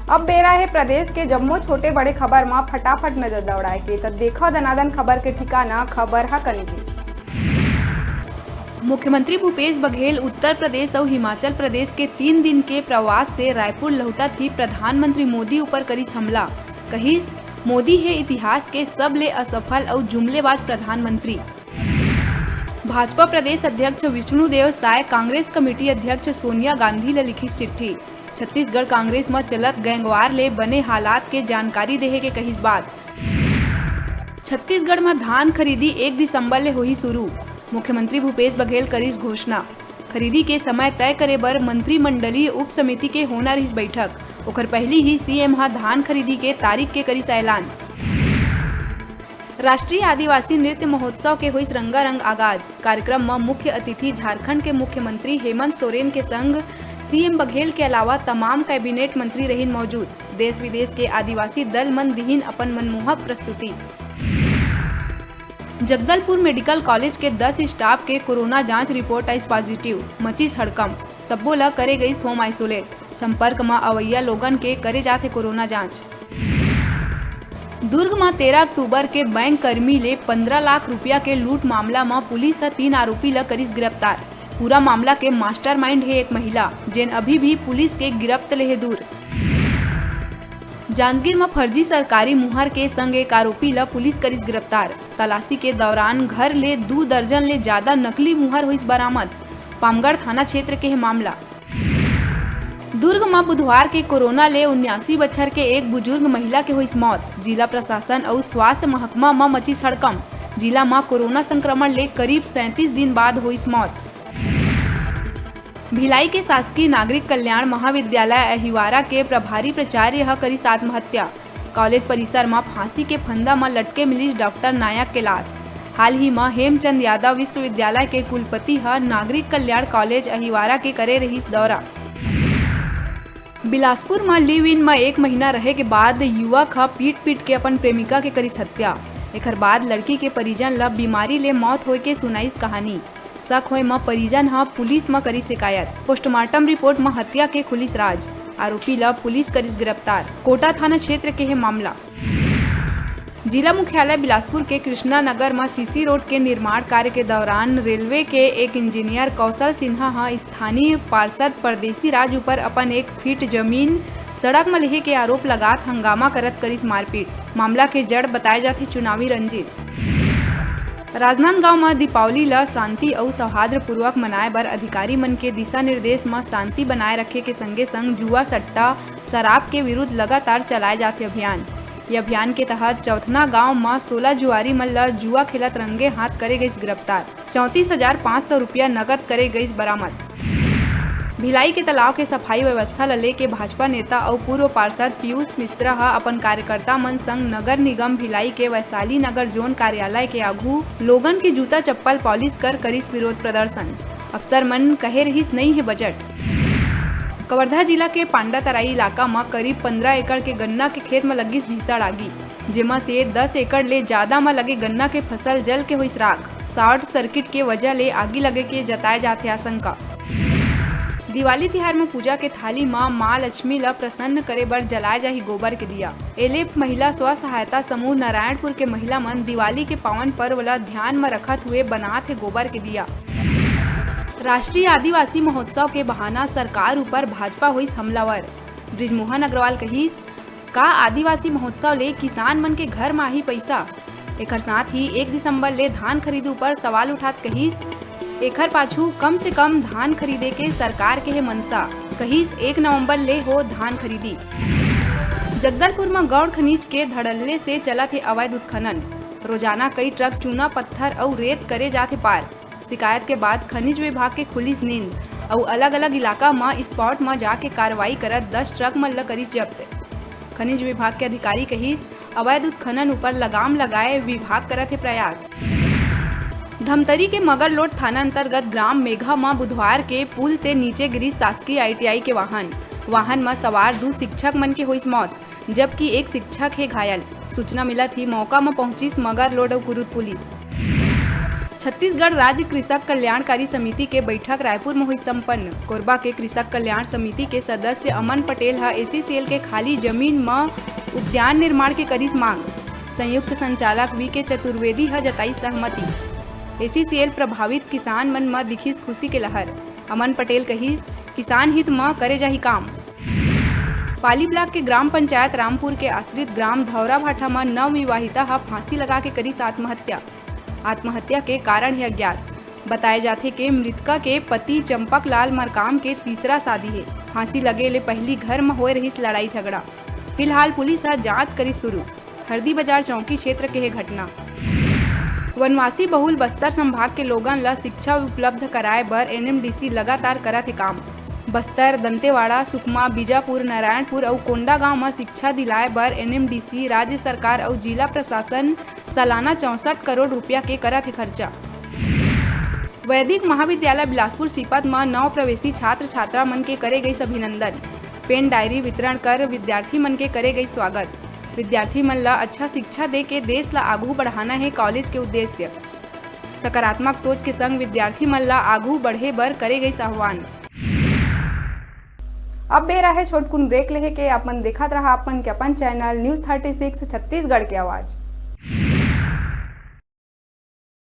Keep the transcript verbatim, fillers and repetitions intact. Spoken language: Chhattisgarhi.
अब बेरा हे प्रदेश के जम्मो छोटे बड़े खबर म फटाफट नजर दौड़ाए के, त देखव दनादन खबर के ठिकाना खबर ह कनिकी। मुख्यमंत्री भूपेश बघेल उत्तर प्रदेश अउ हिमाचल प्रदेश के तीन दिन के प्रवास से रायपुर लहुटत ही प्रधानमंत्री मोदी ऊपर करिस हमला। कहिस, मोदी हे इतिहास के सबले असफल अउ जुमलेबाज प्रधानमंत्री। भाजपा प्रदेश अध्यक्ष विष्णुदेव साय कांग्रेस कमेटी अध्यक्ष सोनिया गांधी ल लिखिस चिट्ठी। छत्तीसगढ़ कांग्रेस म चलत गैंगवार ले बने हालात के जानकारी देहे के कहिस बात। छत्तीसगढ़ म धान खरीदी एक दिसंबर ले होही शुरू, मुख्यमंत्री भूपेश बघेल करिस घोषणा। खरीदी के समय तय करे बर मंत्रिमंडलीय उप समिति के होना रहिस बैठक। ओखर पहिली ही सीएम ह धान खरीदी के तारीख के करिस ऐलान। राष्ट्रीय आदिवासी नृत्य महोत्सव के होइस रंगारंग आगाज। कार्यक्रम म मुख्य अतिथि झारखंड के मुख्यमंत्री हेमंत सोरेन के संग सीएम बघेल के अलावा तमाम कैबिनेट मंत्री रहिन मौजूद। देश विदेश के आदिवासी दल मन दिहिन अपन मनमोहक प्रस्तुति। जगदलपुर मेडिकल कॉलेज के दस स्टाफ के कोरोना जांच रिपोर्ट आइस पॉजिटिव, मचिस हड़कंप। सब्बो ल करे गइस होम आइसोलेट। संपर्क म अवइया लोगन के करे जाथे कोरोना जांच। दुर्ग म तेरह अक्टूबर के बैंक कर्मी ले पंद्रह लाख रुपया के लूट मामला म पुलिस ह तीन आरोपी ल करिस गिरफ्तार। पूरा मामला के मास्टरमाइंड हे एक महिला, जेन अभी भी पुलिस के गिरफ्त ले हे दूर। जांजगीर म फर्जी सरकारी मुहर के संग एक आरोपी ल पुलिस करिस गिरफ्तार। तलाशी के दौरान घर ले दू दर्जन ले जादा नकली मुहर होइस बरामद। पामगढ़ थाना क्षेत्र के हे मामला। दुर्ग म बुधवार के कोरोना ले उन्यासी बछर के एक बुजुर्ग महिला के होइस मौत। जिला प्रशासन अउ स्वास्थ्य महकमा म मचिस हड़कंप। जिला म कोरोना संक्रमण ले करीब सैंतीस दिन बाद होइस मौत। भिलाई के शासकीय नागरिक कल्याण महाविद्यालय अहिवारा के प्रभारी प्राचार्य ह करिस आत्महत्या। कॉलेज परिसर म फांसी के फंदा म लटके मिलिस डॉक्टर नायक के लाश। हाल ही म हेमचंद यादव विश्वविद्यालय के कुलपति ह नागरिक कल्याण कॉलेज अहिवारा के करे रहिस दौरा। बिलासपुर म लिव इन म एक महीना रहे के बाद युवक ह पीट-पीट के अपन प्रेमिका के करिस हत्या। एखर बाद लड़की के परिजन ल बीमारी ले मौत होय के सुनाइस कहानी। शक होय म परिजन ह पुलिस म करिस शिकायत। पोस्टमार्टम रिपोर्ट म हत्या के खुलिस राज। आरोपी ल पुलिस करिस गिरफ्तार। कोटा थाना क्षेत्र के हे मामला। जिला मुख्यालय बिलासपुर के कृष्णा नगर म सीसी रोड के निर्माण कार्य के दौरान रेलवे के एक इंजीनियर कौशल सिन्हा ह स्थानीय पार्षद परदेसी राज ऊपर अपन एक फीट जमीन सड़क म लेहे के आरोप लगात हंगामा करत करिस मारपीट। मामला के जड़ बताए जाथे चुनावी रंजिश। राजनांदगांव म दीपावली ल शांति अउ सौहार्दपूर्वक मनाए बर अधिकारी मन के दिशा निर्देश म शांति बनाए रखे के संगे संग जुआ सट्टा, शराब के विरुद्ध लगातार चलाए जाथे अभियान। ये अभियान के तहत चौथना गांव म सोलह जुआरी मन ल जुआ खेलत रंगे हाथ करे गइस गिरफ्तार। चौंतीस हजार पाँच सौ रुपया नकद करे गइस बरामद। भिलाई के तालाब के सफाई व्यवस्था ल लेके भाजपा नेता अउ पूर्व पार्षद पीयूष मिश्रा ह अपन कार्यकर्ता मन संग नगर निगम भिलाई के वैशाली नगर जोन कार्यालय के आघू लोगन के जूता चप्पल पॉलिश कर करिस विरोध प्रदर्शन। अफसर मन कहे रहिस, नइ हे बजट। कवर्धा जिला के पांडातराई इलाका म करीब पंद्रह एकड़ के गन्ना के खेत म लगिस भीषण आगी, जेमा से दस एकड़ ले जादा म लगे गन्ना के फसल जल के होइस राख। शॉर्ट सर्किट के वजह ले आगी लगे के जताए जाथे आशंका। दिवाली तिहार म पूजा के थाली म मां लक्ष्मी ल प्रसन्न करे बर जलाए जाही गोबर के दिया। एले महिला स्व सहायता समूह नारायणपुर के महिला मन दिवाली के पावन पर्व ल ध्यान म रखत हुए बनात हे गोबर के दिया। राष्ट्रीय आदिवासी महोत्सव के बहाना सरकार ऊपर भाजपा होइस हमलावर। बृजमोहन अग्रवाल कहिस, का आदिवासी महोत्सव ले किसान मन के घर म आही पइसा? एखर साथ ही एक दिसंबर ले धान खरीदी ऊपर सवाल उठात कहिस, एखर पाछू कम से कम धान खरीदे के सरकार के हे मंशा। कहिस, एक नवंबर ले हो धान खरीदी। जगदलपुर म गौण खनिज के धड़ल्ले से चलत हे अवैध उत्खनन। रोजाना कई ट्रक चूना, पत्थर अउ रेत करे जात हे पार। शिकायत के बाद खनिज विभाग के खुलिस नींद अउ अलग-अलग इलाका म स्पॉट म जाके कार्रवाई करत दस ट्रक मन ल करिस जब्त। खनिज विभाग के अधिकारी कहिस, अवैध उत्खनन ऊपर लगाम लगाए विभाग करत हे प्रयास। धमतरी के मगरलोड थाना अंतर्गत ग्राम मेघा म बुधवार के पुल से नीचे गिरिस शासकीय आईटीआई के वाहन। वाहन म सवार दू शिक्षक मन के होइस मौत, जबकि एक शिक्षक हे घायल। सूचना मिलत ही मौका म पहुंचिस मगरलोड अउ कुरूद पुलिस। छत्तीसगढ़ राज्य कृषक कल्याणकारी समिति के बैठक रायपुर म होइस संपन्न। कोरबा के कृषक कल्याण समिति के सदस्य अमन पटेल ह एसीसीएल के खाली जमीन म उद्यान निर्माण के करिस मांग। संयुक्त संचालक वी के चतुर्वेदी ह जताइस सहमति। एसीसीएल प्रभावित किसान मन म दिखिस खुशी के लहर। अमन पटेल कहिस, किसान हित म करे जाही काम। पाली ब्लॉक के ग्राम पंचायत रामपुर के आश्रित ग्राम धौरा भाठा म नवविवाहिता ह फांसी लगा के करिस आत्महत्या। आत्महत्या के कारण हे अज्ञात। बताए जाथे के मृतका के पति चंपक लाल मरकाम के तीसरा शादी हे। फांसी लगे ले पहिली घर म होए रहिस लड़ाई झगड़ा। फिलहाल पुलिस ह जांच करिस शुरू। हरदी बाजार चौकी क्षेत्र के हे घटना। वनवासी बहुल बस्तर संभाग के लोगन ल शिक्षा उपलब्ध कराए बर एनएमडीसी लगातार करत हे काम। बस्तर, दंतेवाड़ा, सुकमा, बीजापुर, नारायणपुर अउ कोंडागांव म शिक्षा दिलाए बर एनएमडीसी, राज्य सरकार अउ जिला प्रशासन सालाना चौसठ करोड़ रुपया के करत हे खर्चा। वैदिक महाविद्यालय बिलासपुर सीपत म नव प्रवेशी छात्र छात्रा मन के करे गइस अभिनंदन। पेन डायरी वितरण कर विद्यार्थी मन के करे गइस स्वागत। विद्यार्थी मन ल अच्छा शिक्षा दे के देश ल आगू बढ़ाना हे कॉलेज के उद्देश्य। सकारात्मक सोच के संग विद्यार्थी मन ल आगू बढ़े बर करे गइस आह्वान। अब बेरा हे छोटकुन ब्रेक लेहे के। अपन देखत रहा अपन के अपन channel news thirty six Chhattisgarh के आवाज़।